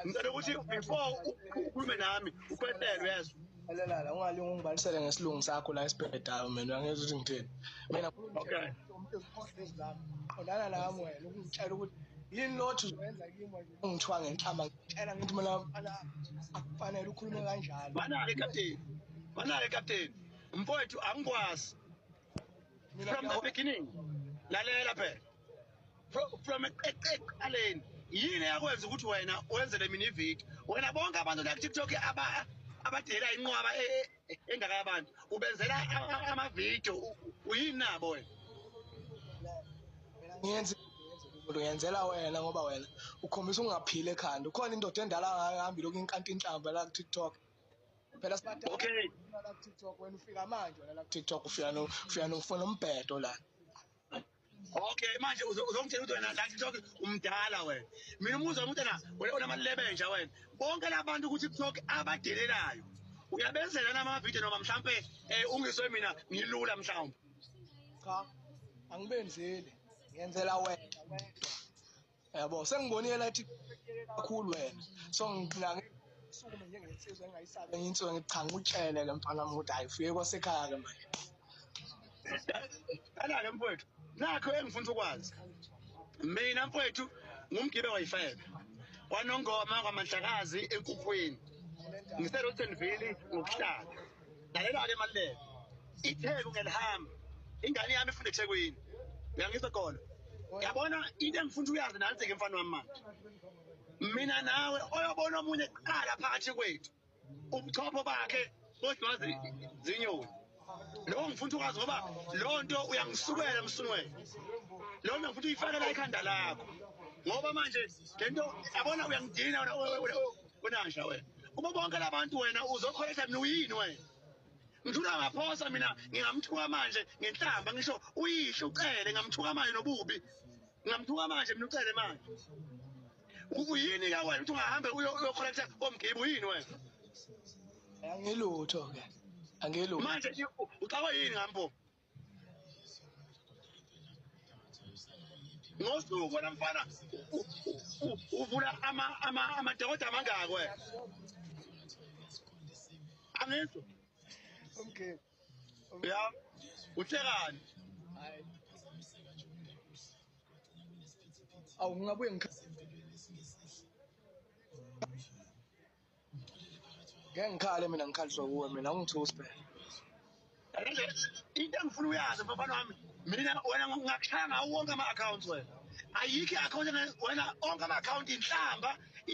Ngicela ukuthi before ukhulume nami ukhwehlele, uyezwa? Lalela la, ungalingi ungibalisele ngesilungu sakho la esibhedayo. Mina uyangizwa ukuthi ngithini? Mina Okay. Qondana nami wena, ukungitshela ukuthi yini lothi uzoyenza kimi manje, ungithiwa ngenhlamba, ngitshela ngithi mina mfana akufanele ukhulume kanjalo. Mana-ke kapteni, mana-ke kapteni, mfowethu, angikwazi Mina from the beginning. Lalela phela, from ekuqaleni, yini eyakwenza ukuthi wena wenzele mina ividiyo? Wena bonke abantu la ku-TikTok abadela inqwaba engaka yabantu ubenzela amavidiyo, uyini nabo wena? Ngiyenza umuntu, ngiyenzela wena ngoba wena ukhombisa ungaphili ekhanda. Ukhona indoda endala angahambi lokhu inkanti inhlamba la ku-TikTok phela, sibadala la ku-TikTok. Wena ufika manje wena la ku-TikTok, ufika no ufika nofuna umbhedo la. Okay, manje uzongitshela ukuthi wena la TikTok umdala wena. Mina umuzwa umuntu na wena unamalebe nja wena. Bonke labantu ku TikTok abadelelayo uyabenzela nama-video, noma mhlampe ungiswe mina ngilula mhlawumbe? Cha, angibenzeli, ngiyenzela wena wedwa, yabo. Sengibonile la kakhulu wena, so ngina ngisukume njengensizwa engayisabi enye insizwa, ngithi cha, ngikutshele ke mfana wami ukuthi hayi, ufike kwasekhaya-ke manje. Ala-ke mfowethu, nakho engifuna ukwazi mina mfowethu, ngumgibe wayifebe kwanongoma kwaMandlakazi enkukhwini, ngise-Rotenville ngokuhlala. Lalela-ke Maluleke, iTheku ngelihamba, ingane yami ifunda eThekwini, uyangizwa khona? Yabona into engifuna uyazi nansi-ke mfana wami, manje mina nawe oyobona omunye kuqala phakathi kwethu, ubuchopho bakhe bodliwa zinyoni. Lowo ngifuna ukwazi ngoba loo nto uyangisukela msunwele, loo nto ngifuna uyifake la ekhanda lakho, ngoba manje le nto yabona uyangidina wena, wenanja wena. Kubo bonke labantu wena uzokholetha mina, uyini wena? Ngithula ngaphosa mina, ngingamthuka manje ngenhlamba, ngisho uyisho ucele, ngamthuka manje nobubi, ngingamthuka manje mina ucele manje. Uyini ke wena ukuthi ungahambe uyokholetha omgibe? Uyini wena? Angilutho ke, angilutho. Manje uxakwe yini ngambo ngosuku wena mfana? Uvula amadokodo amangaki wena? Angizwa. Okay. Ya, uhlekani? Hayi, awu, ngingabuye ngeke ngikhale mina, ngikhaliswa kuwe mina, ungithusi phela. Into engifuna uyazi mfana wami mina, wena ngakushaya ngawo wonke ama-accounts wena. Ayikho i-account wena, onke ama-account inhlamba.